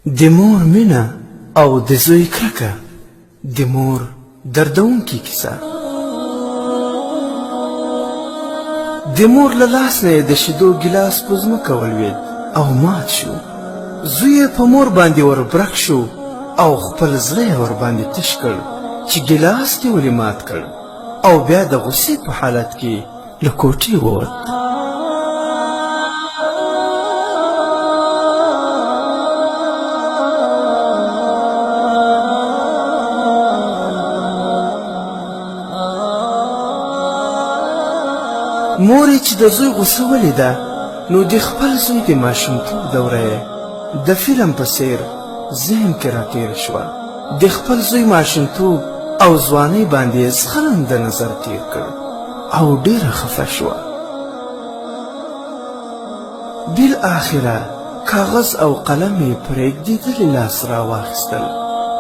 د مور مینه او د زوی کرکه، د مور دردونکې کیسه. د مور له لاس نه یې د شیدو ګیلاس په ځمکه ولوېد او مات شو. زوی یې په مور باندې وربرک شو او خپل زړه یې ورباندې تش کړ چې ګیلاس دې ولې مات کړ، او بیا د غوسې په حالت کې له کوټې ووت. مور یې چې د زوی غوسه ولیده نو د خپل زوی د ماشومتوب دوره یې د فلم په څیر ذهن کې راتېره شوه. د خپل زوی ماشومتوب او ځوانۍ باندې یې ځغلنده نظر تېر کړ او ډېره خفه شوه. بالاخره کاغذ او قلم یې په رېږدېدلي لاس راواخیستل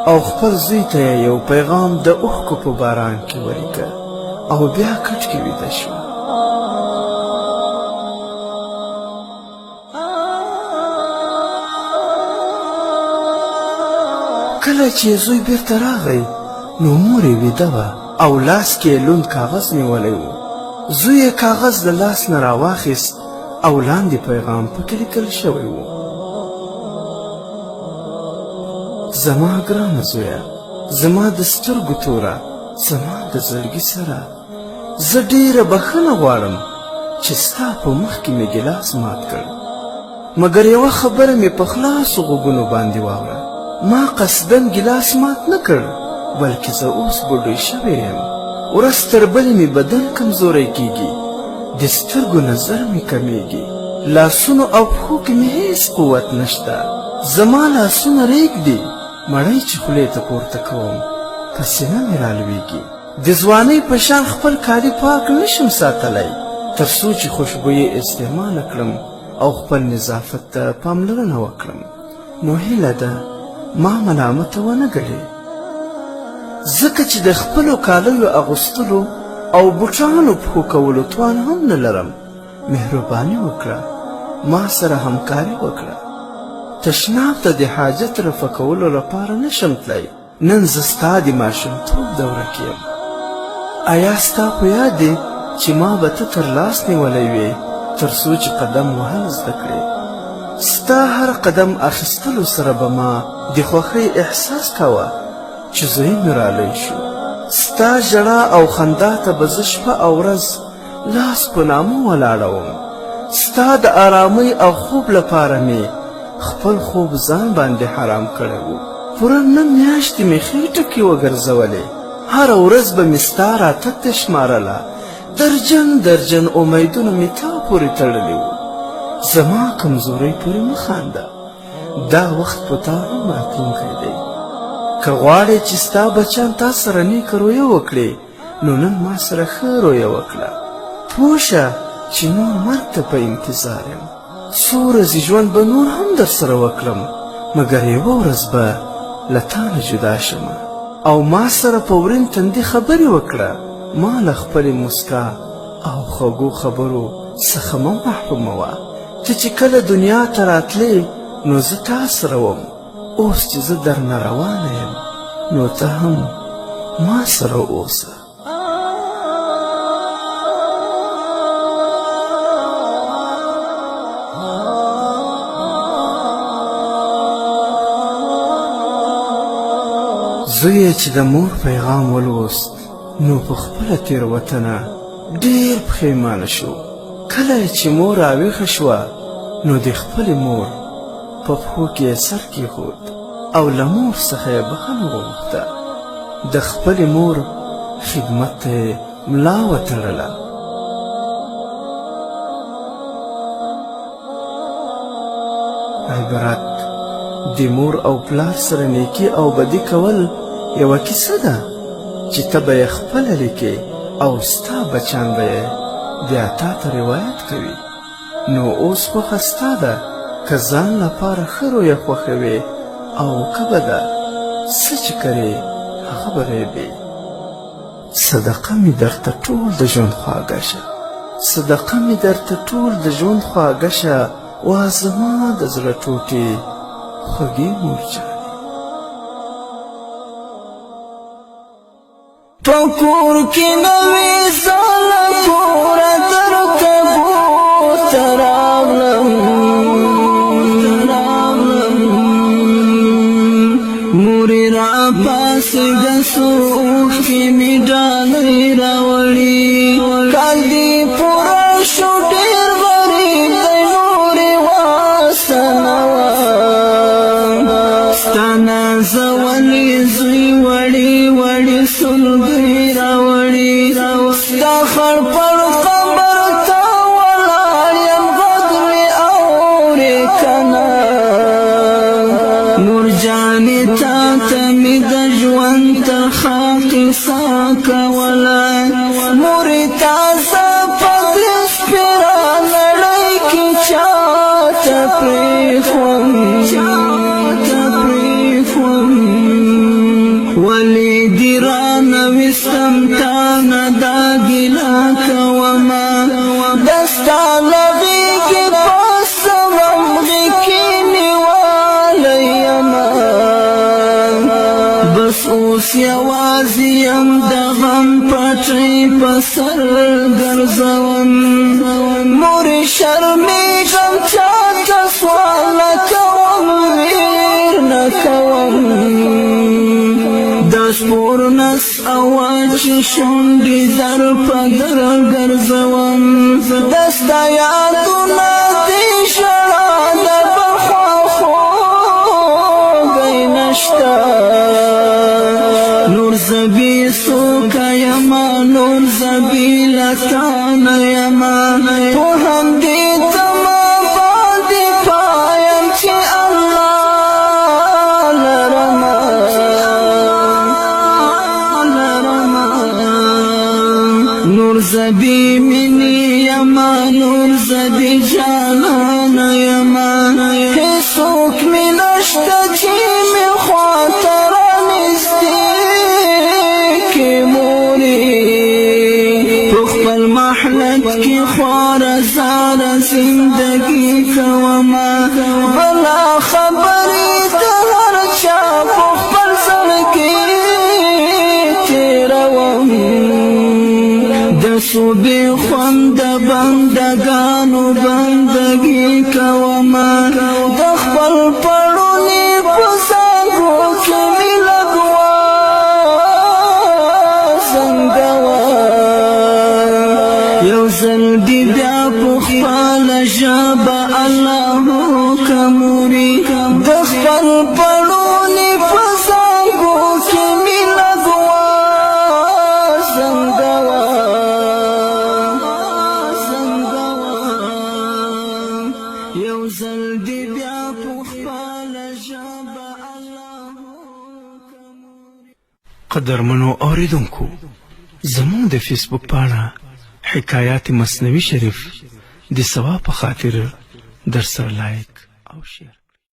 او خپل زوی ته یې یو پیغام د اوښکو په باران کې ولیکه او بیا کټ کې ویده شوه. کله چې زوی بیرته راغی نو مور یې ویده وه او لاس کې یې لوند کاغذ نیولی و. زوی یې کاغذ له لاس نه راواخیست او لاندې پیغام پکې لیکل شوی و: زما ګرانه زویه، زما د سترګو توره، زما د زړګي سره، زه ډېره بښنه غواړم چې ستا په مخ کې مې ګیلاس مات کړ، مګر یوه خبره مې په خلاصو غوږونو باندې واوره. ما قصداً ګیلاس مات نه کړ، بلکې زه اوس بوډۍ شوې یم، ورځ تر بلې مې بدن کمزوری کیږي، د سترګو نظر مې کمیږي، لاسونو او پښو کې مې هیڅ قوت نشته، زما لاسونه رېږدي، مړۍ چې خولې ته پورته کوم په سینه مې رالویږي. د ځوانۍ په شان خپل کالي پاک نه شم ساتلی، تر څو چې خوشبویي استعماله کړم او خپل نظافت ته پاملرنه وکړم. نو هیله ده ما ملامته ونه ګڼې، ځکه چې د خپلو کالیو اغوستلو او بوټانو پښو کولو توان هم نه لرم. مهرباني وکړه ما سره همکاري وکړه. تشناب ته د حاجت رفع کولو لپاره نه شم تلای. نن زه ستا د ماشومتوب دوره کې یم. ایا ستا په یاد دي چې ما به ته تر لاس نیولی وې تر څو چې قدم وهل زده کړې؟ ستا هر قدم اخیستلو سره به ما د خوښۍ احساس کاوه چې زوی مې رالوی شو. ستا ژړا او خندا ته به زه شپه او ورځ لاس په نامه ولاړه وم. ستا د آرامۍ او خوب لپاره مې خپل خوب ځان باندې حرام کړی و. پوره 9 میاشتې مې خېټه کې وګرځولې. هره ورځ به مې ستا راتګ ته شمارله. درجن درجن امیدونه مې تا پورې تړلي وو. زما کمزورۍ پورې مه خانده، دا وخت په تا هم راتلونکی دی. که غواړې چې ستا بچیان تا سره نیکه رویه وکړي نو نن ما سره ښه رویه وکړه. پوه شه چې نور مرګ ته په انتظار یم. څو ورځې ژوند به نور هم در سره وکړم، مګر یوه ورځ به له تا نه جدا شم. او ما سره په ورین تندي خبرې وکړه. ما له خپلې موسکا او خوږو خبرو څخه مه محروموه. ته چې کله دنیا ته راتلې نو زه تا سره وم، اوس چې زه درنه روانه یم نو ته هم ما سره اوسه. زوی یې چې د مور پیغام ولوست نو په خپله تېروتنه ډېر پښېمانه شو. کله یې چې مور راویښه شوه نو د خپلې مور په پښو کې یې سر کېښود او له مور څخه یې بښنه وغوښته. د خپلې مور خدمت ته یې ملا وتړله. عبرت: د مور او پلار سره نیکي او بدي کول یوه کیسه ده چې ته به یې خپله لیکې او ستا بچیان به یې بیا تا ته روایت کوي. نو اوس خوښه ستا ده که ځان لپاره ښه رویه خوښوې او که بده، څه چې کرې هغه به ریبې. صدقه مې درته ټول د ژوند خواږه شه، صدقه مې درته ټول د ژوند خواږه شه، وا زما د زړه ټوټې خوږې مور جانې. په کور کې نوې زاله کوره درته بوته راغلم، مورې راپاڅېږه، څو اوښکې مې ډالۍ راوړي. کال دې پوره شو، ډېر غریب دی، مورې واسه نه وه. ستا نازولي زوی وړي وړي سلګۍ راوړي. ستا خړ پړ قبر ته ولاړ یم، غږ مې اورې که نه؟ مور جانې، تا ته مې د ژوند ترخه قصه کوله. مورې، تازه په دې سپېره نړۍ کې چاته پرېښوم، چاته پرېښوم؟ ولې دې رانه ویستم، تا نه دا ګیله کومه. د ستا له غېږې په سوم غېږ کې نیولی یمه. بس اوس یوازې یم، د غم پټۍ په سر ګرځوم. مورې، شرمېږم، چاته سوال نه کوم، ویر نه کوم. د سپور نس او وچ شونډې در په در ګرځوم. د ستا یادونه دې ژړا د بل خواخوږی نشته. نور زه بې څوکه یمه، نور زه بې له تا نه یمه. په همدې تمه باندې پایم چې الله لرمه، لرمه. نور زه بې مینې یمه، نور زه بې جانانه یمه. هیڅوک مې نشته چې مې خواته رانږدې کې. مورې، په خپل محلت کې خواره زاره زندګي کومه. بلا خبرې د هر چا په خپل زړه کې تېروم. د صوبې خوند بندګانو بندګي کومه. د خپل پړوني په زنګو کې مې لګوا زنګوا. یو ځل دې بیا په خپله ژبه الله کموري. د خپل پړوني په زنګو کې مې لګوا زنګوا، زنګوا. یو ځل دې بیا په خپله ژبه الله کموري. قدرمنو اوریدونکو، زموږ د فیسبوک پاڼه حکایات مثنوي شریف د ثواب په خاطر در سره لایک او شیر.